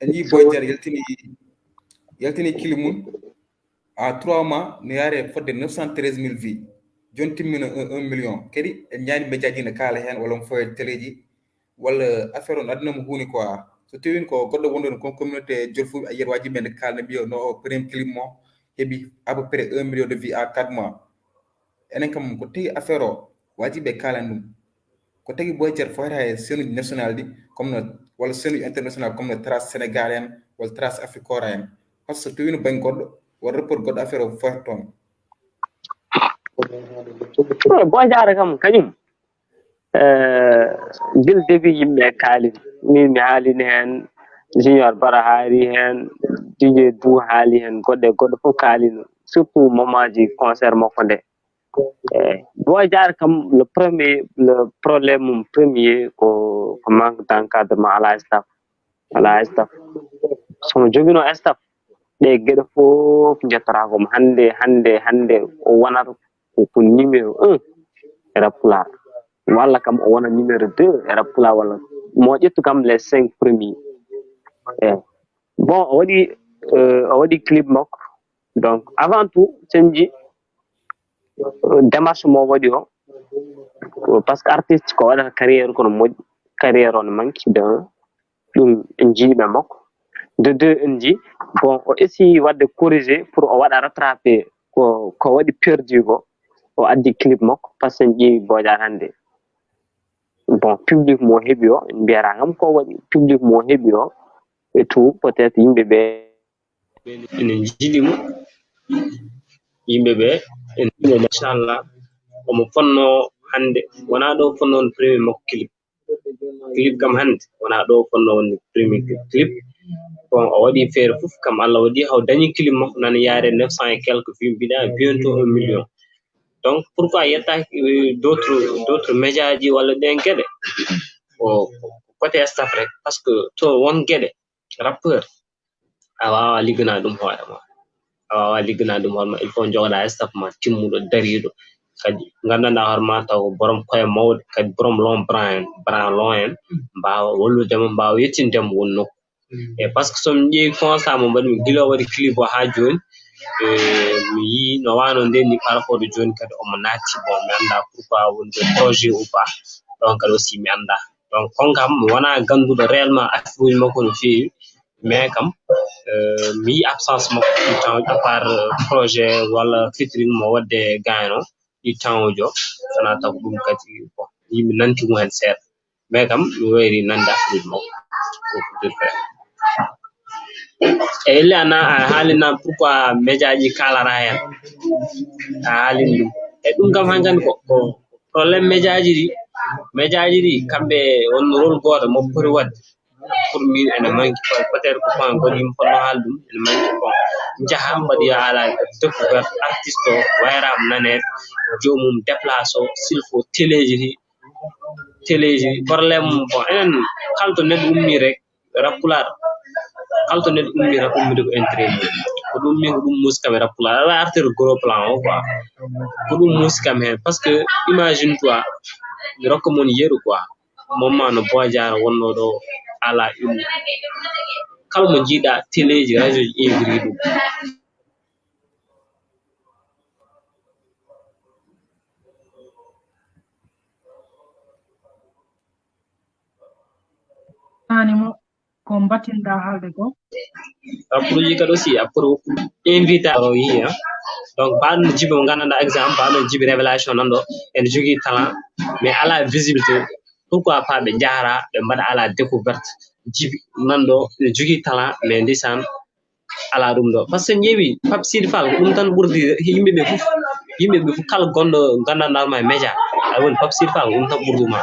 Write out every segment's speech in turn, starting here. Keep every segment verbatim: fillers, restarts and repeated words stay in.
En njii Boy Jar yaltini, yaltini clip mum. À trois mois, no yaare fodde neuf cent treize mille vues. Jooni timmino un, un million. Kadi en ñaani média ji ne kaala heen, walla mo foye télé ji, walla affaire on aduna mo huuni quoi. So tawii ko goɗɗo wonɗo ɗon, comme communauté Jolfuɓe, a yiyat waajibi ɓe nde kaalna mbiya no o premier clip mo heɓi à peu près un million de vues à quatre mois. Enen kam ko tagi affaire o, waajibi ɓe kaalan ɗum. Ko tagi Boy Jar fawata e scène uji national ɗi, comme no, walla scène uji international, comme no Trace Sénégal en, walla Trace Africora en. Par ce que so tawii no bannge goɗɗo, walla rapport goɗɗo affaire o fawata toon. Eh, Boy Jar kam, kañum. Eh, gila début yimɓe kaalini. Min mi haalini heen, Junior Bara haali heen, D J Dou haali heen, goɗɗo e goɗɗo fof kaalino. Surtout moment ji concert makko nde. Eh, Boy Jar kam, le premier, le problème mum premier ko, ko manque d'encadrement, alaa staff. Alaa staff. So mo joginoo staff, ɗe geɗe fof njettotaako mo. Hannde, hannde, hannde o wonata ko, ko numéro un e rap pulaar. Walla kam o wona numéro deux e rap pulaar, walla mo ƴettu kam les cinq premiers. Eh. Bon, o waɗi, eh, o waɗi clip makko. Donc, avant tout, so en njii, eh, démarche mo waɗi o, eh, parce que artiste ko waɗata carrière kono moƴƴi, carrière on manque de un. Ɗum en njii ɓe makko. De deux, en njii, bon, o essayi waɗde corriger pour o waɗa rattraper ko, ko waɗi perdu ko, o addi clip makko, parce que en ƴeewi Boy Jar hannde. Bon, public mo heɓi o, en mbiyata kam ko waɗi, public mo heɓi o, et tout, peut-être yimɓe ɓe ene njiɗi mo. Yimɓe ɓe ene njiɗi mo, machallah. Omo fonnoo hannde, wonaa ɗo fonnoo won premier makko clip. Clip kam hannde, wonaa ɗo fonnoo won premier clip. Bon, o waɗi feere fof, kam Allah waɗi haw dañi clip makko nana yaare neuf cent et quelques vues, mbiɗa bientôt un million. Donc, pourquoi yettaaki, euh, d'autres, d'autres médias ji walla ɗeen geɗe? Ko, ko côté staff rek, parce que to won geɗe, rappeur, a waawaa ligganaade ɗum hoore ma. A waawaa ligganaade ɗum hoore ma. Il faut njogoɗaa staff ma timmuɗo, dariiɗo. Kadi nganndanɗaa hoore ma taw ko borom koye mawɗe, kadi borom long bras en, bras long en, mbaawa wallude ma, mbaawa yettinde ma won nokku. E parce que so mi ƴeewi constat mo mbaɗmi gila o waɗi clip o haa jooni, e mi yii no waano nden ni par rapport de jooni kadi omo naati. Bon, mi anndaa pourquoi wonde projet ou pas. Ɗon kadi aussi mi anndaa. Donc, kon kam mi wonaa gannduɗo réellement acte uji makko no feewi, mais kam, euh, mi yii absence makko tout le temps, à part, euh, projet walla featuring mo waɗde gaaño ɗi temps ujo, sanaa taw ko ɗum kadi, bon, yimɓe nanti mo heen seeɗa. Mais kam, mi wayri nande affaire makko. E elle ana a haalina pourquoi média ji kaalata heen. A haalini ɗum. E ɗum kam hankadi ko, ko problème média ji ɗi. Média ji ɗi, kamɓe won rôle gooto mo poti waɗde. Pour min ene manque, peut-être ko point goto yimɓe fotno haalde ɗum, ene manque. Bon, njaha mbaɗoya à la découverte artiste o, wayraama naneede, joomum déplace o, s'il faut téléji ɗi, téléji ɗi, problème mum. Bon, enen kala to neɗɗo ummi rek, rap pulaar, kala to neɗɗo ummi rap, ummi ko intérêt mum. Ko ɗum min, ko ɗum muusi kam e rap pulaar. Aɗa waawi artirde gros plan o quoi. Ko ɗum muusi kam heen. Parce que imagine toi, mi rokka mon yeru quoi. Momma no Boy Jar wonnoo ɗo, alaa ilmu. Kala mo njiiɗaa téléji, radioji inviri ɗum. Ani mo ko mbaɗtinɗaa haalde ko? Rapport uji kadi aussi, a poti invité o yii, hein. Donc, mbaɗo no Djiby mo nganndanɗaa, exemple, mbaɗo no Djiby Révélation nan ɗo, ene jogii talent, mais alaa visibilité. Pourquoi pas ɓe njahra, ɓe mbaɗa à la découverte? Djiby nan ɗo, ene jogii talent, mais ndeysaan, alaa ɗum ɗo. Parce que en ƴeewi Pape Sidy Fall, ko ɗum tan ɓurdi yimɓe ɓe fof. Yimɓe ɓe fof, kala gonɗo nganndanɗaa ma e média, a woni Pape Sidy Fall, ko ɗum tan ɓurdu ma.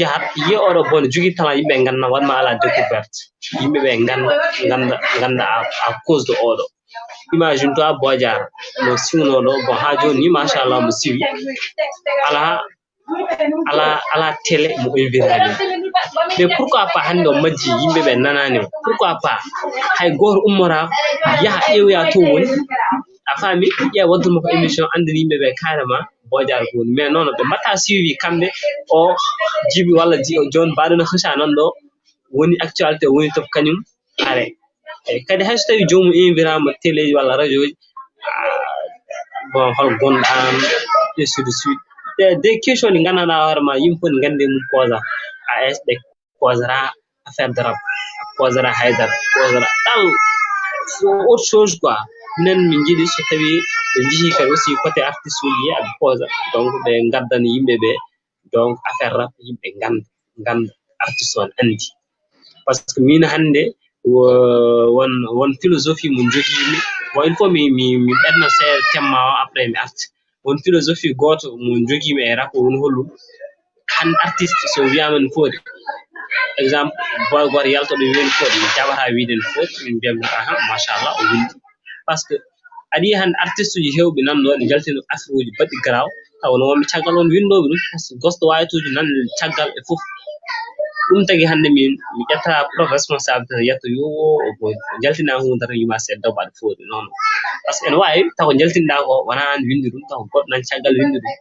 Yahat, yiya oɗo bon, jogii talent, yimɓe ngannda, waɗ ma à la découverte. Yimɓe ɓe ngannda, ngannda, ngannda à, à cause de oɗo. Imagine toi, Boy Jar, no siwnoo ɗo, bon, haa jooni ni, machallah, mo siwi. Alaa, alaa, alaa télé mo invitaani. Mais pourquoi pas hannde o majji, yimɓe ɓe nanaani mo? Pourquoi pas hay gooto ummoraako, yaha ƴeewoya to woni? A faami? Ƴeewa waɗde mo ko émission, anndina yimɓe ɓe carrément Boy Jar ko woni. Mais non, non, ɓe mbaɗta suivi kamɓe, o Djiby walla Dji-, o John mbaɗo no Kheucha nan ɗo, woni actualité, woni top kañum. Are, e kadi hay so tawi joomum invitama télé walla radio ji, ah, bon, hol gonɗo an, ainsi de suite. Des, des questions ɗi gandanɗa hoore ma yimɓe fof ne gandi e mum posa. AS ɓe posera affaire de rap, posera haydara, posera tal, autre chose quoi. Nen min jiiɗi so tawi ɓe jeehi kadi aussi côté artiste uji, aɓe posa, donc ɓe gaddana yimɓe ɓe, donc affaire rap yimɓe ganda, ganda artiste on andi. Parce que min hande wo-, won, won philosophie mo jogimi. Bon, il faut mi, mi, mi ɓenna seeɗa thème ma o, après mi arti. Won philosophie goto mo jogimi e rap, woni holɗum? Han artiste so wiyama ne foti, exemple, boy goto yalta ɗum wiya ne foti, mi jaɓata wiide ne foti, min mbiyam aha, machallah, o windi. Parce que aɗa yiya hande artiste uji hewɓe nan ɗo ne jaltina affaire uji baɗɗi garaaw, taw no wonɓe caggal on windoɓe ɗum, parce que gosto wawi tuuji nan caggal e fof. Ɗum tagi hande min mi ƴetta prof responsabilité yetto yo o, o jaltina hunde tan yima c'est dobaɗo foti, non, non. Parce que ene wawi taw ko jaltinɗa ko wona an windi ɗum, taw goɗɗo nan caggal windi ɗum.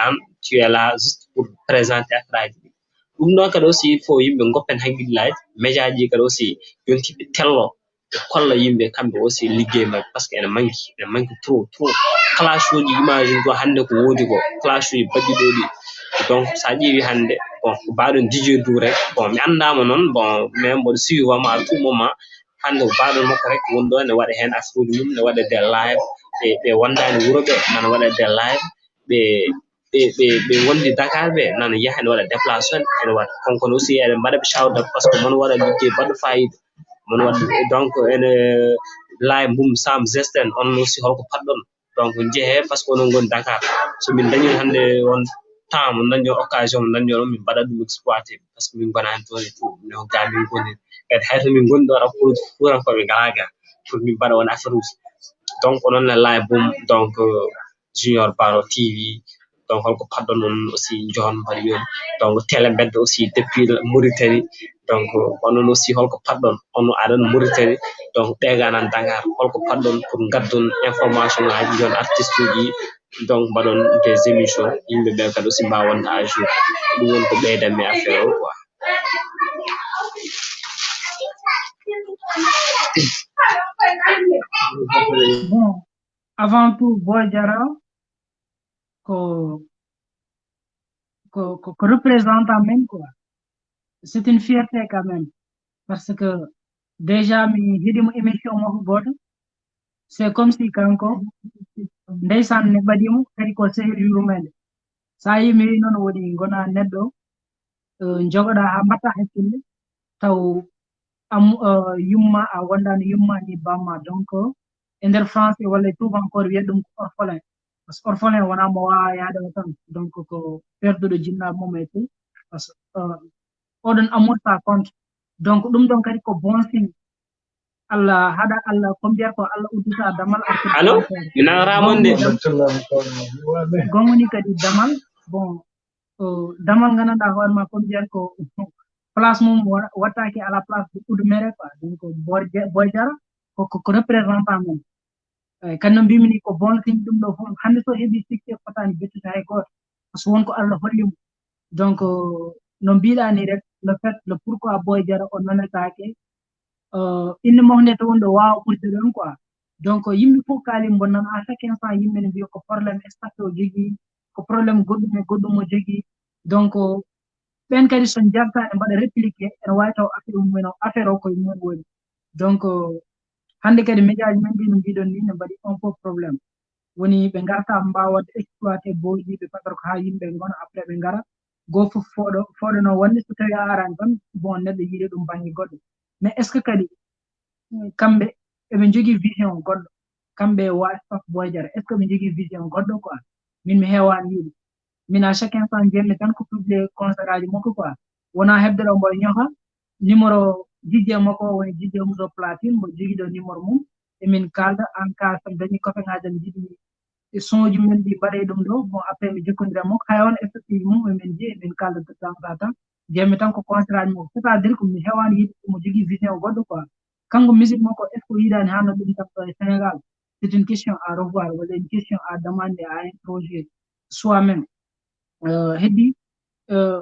An, tu es là juste pour présenter affaire aji ɗi. Ɗum ɗon kadi aussi il faut yimɓe goppen hakkillaaji, média ji kadi aussi yonti ɓe tello, ɓe kolla yimɓe kamɓe aussi liggey maɓɓe, parce que ene manque, ene manque trop, trop. Clash uji, image uji ɗo hande ko wodi ko, clash uji baɗɗi ɗo ɗi. Donc sa ƴeewi hande, bon, ko mbaɗon D J Doudou rek, bon, mi andama noon, bon, mais mboɗo suivre ma à tout moment. Hande ko mbaɗon makko rek woni ɗo, ne waɗa hen affaire uji mum, ne waɗa des live, ɓe, ɓe wondani wuuro ɓe, nana waɗa des live, ɓe, ɓe, ɓe, ɓe wondi Dakar ɓe, nana yaha ne waɗa déplacement, ene waɗa. Konkon aussi eɗen mbaɗa ɓe shout out, parce que mon waɗa liggey baɗɗo fayida. Mon waɗa, donc, ene live mum Sam Gesten, on aussi holko paɗɗon? Donc, jeehe, parce que onon ngoni Dakar. So min dañi hande on temps, mo dañi on occasion, mo dañi on, min mbaɗa ɗum exploité, parce que min ngona hen toon e tout. Min hokka min ngoni. Kadi hay to min ngoni ɗo, rap fuurankoɓe ngala ga. Pour min mbaɗa on affaire uji. Donc, onon ne live mum, donc, euh, Junior Baro T V. Donc, holko paɗɗon on aussi, John Barion? Donc, télé mbedda aussi depuis Mauritanie. Donc, onon aussi holko paɗɗon? On aɗon Mauritanie. Donc, ɓeega nan Dakar. Holko paɗɗon pour gaddon information ngaji jon artiste uji? Donc, mbaɗon des émissions. Yimɓe ɓe kadi aussi mbawa wonde à jour. Ɗum woni ko ɓeydanmi affaire o quoi. Bon, avant tout, Boy Diarra, ko, ko, ko, ko représentant même, quoi. C'est une fierté quand même. Parce que déjà, mi heɗimo émission makko goto. C'est comme si kanko, ndeysaan ne ɓadimo, kadi ko sehil yurmede. Sa yi mi wi noon woni gona neɗɗo, eh, jogoɗa ha mbatta hakkille, taw am, eh, yumma a wondani yumma ni bamma. Donc, e nder français walla e tubankore wiyata ɗum ko orphelin. Parce que orphelin wona mo wawa yaade o tan. Donc, ko perduɗo jinnaɓe mum e tout. Parce que, eh, oɗon amour ça compte. Donc, ɗum ɗon kadi ko bon signe. Allah haɗa, Allah ko mbiyata ko Allah uddita damal. Allo, mi nanata mon de. Gongoni kadi damal, bon, o, damal gandanɗa hoore ma ko mbiyata ko place mum wa-, wattaki à la place de udmere quoi. Donc, Boy Dia-, Boy Diarra, ko, ko, ko représentant mum. Eyyi, kadi no mbimi ni ko bon signe ɗum ɗo fof. Hande so heɓi succès fotani bettude hay goto. Parce que won ko Allah holli mo. Donc, euh, no mbiɗa ni rek, le fait, le pourquoi Boy Diarra o nanatake, euh, inde makko nde to wonɗo wawa ɓurde ɗon quoi. Donc, yimɓe fof kaali mo nan à chaque instant yimɓe ne mbiya ko problème statut o jogui, ko problème goɗɗum e goɗɗum o jogui. Donc, ɓen kadi so jarta ene mbaɗa répliqué, ene wawi taw affaire mumen o, affaire o koye mumen woni. Donc, hande kadi média ji men ɗi no mbiɗon ni ne mbaɗi un peu problème. Woni ɓe garta mbawa wadde exploité boyɗi ɓe mbaɗata ko ha yimɓe gona, après ɓe gara. Go fof fooɗo, fooɗo no wonde so tawi a arani tan, bon, neɗɗo yiide ɗum banggue goɗɗo. Mais est-ce que kadi, mm, kamɓe eɓe jogui vision goɗɗo? Kamɓe wa staff Boy Diarra, est-ce que ɓe jogui vision goɗɗo quoi? Min mi hewani yiide. Min à chaque instant jeemmi tan ko publié concert aji makko quoi. Wona hebde ɗo mboɗo ñoha numéro D J makko o woni D J Muso Platine, mbo jogui ɗo numéro mum. Emin kalda en cas so dañi copain ngaji am jiɗi e son ji men ɗi mbaɗe ɗum ɗo. Bon, après mi jokkondira makko. Hay on effectif mum emin jeeyi, emin kalda de temps à temps. Jeemmi tan ko concert aji makko. C'est-à-dire que mi hewani yiide mo jogui vision goɗɗo quoi. Kanko musique makko, est-ce que o yiɗani haalna ɗum tan ɗo e Sénégal? C'est une question à revoir, walla une question à demander à un projet soi-même. Euh, heddi, euh,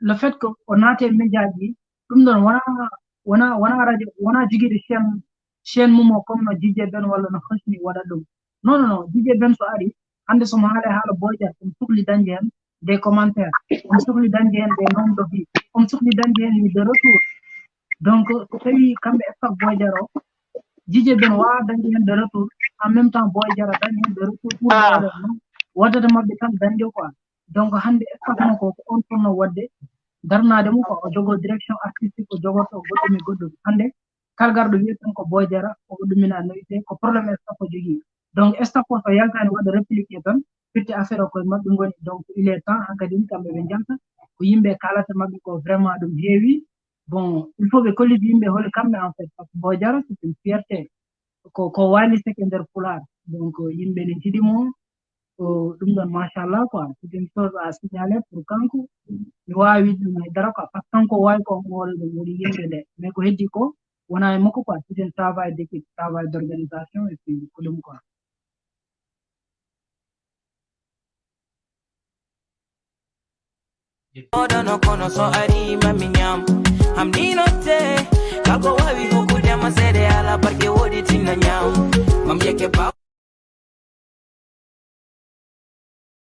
le fait que o naate média ji, ɗum ɗon wona wona wona radio wona jogiiɗo chaîne chaîne mum o comme no jijje ben walla no hosni waɗa ɗum. Non non non, jijje ben so ari hannde somo haala haala boyjar omo sukli dañde heen des commentaires, omo sukli dañde heen des nombre de vues, omo sukli dañde heen des retours. Donc so tawi kamɓe staff boyjar o jijje ben wawa dañde heen de retour, en même temps boyjar a dañi heen de retour pour waddata maɓɓe tan dañde quoi. Donc hannde staff makko ko on fonno waɗde darnaade mo quoi, o jogoo direction artistique, o jogorto goɗɗum e goɗɗum. Hannde kala garɗo wiya tan ko boyjara koko ɗumina no wiyte ko problème staff o jogii. Donc staff o so yaltaani waɗa répliqué tan fitte affaire o koye maɓɓe ngoni. Donc il est temps hankadi kamɓe ɓe njalta ko yimɓe kalata maɓɓe ko vraiment ɗum heewi. Bon il faut ɓe kolliti yimɓe holi kamɓe en fait, parce que boyjara c'est une fierté, ko ko waali seke nder pulaar. Donc yimɓe ne njiɗi mo. Ko ɗum ɗon machallah quoi, c'est une chose à signaler pour kanko. Mi waawi wiide ɗum haydara quoi, parce que kanko waawi ko on hoore ɗum woni yimɓe nde, mais ko heddi ko wona e makko quoi, c'est un travail d'équipe, travail d'organisation et puis ko ɗum quoi. Oɗono kono so ari mami ñaam hamɗinote kalko wawi hokkudema seede ala barke woɗi tinna ñaam mam yekke ba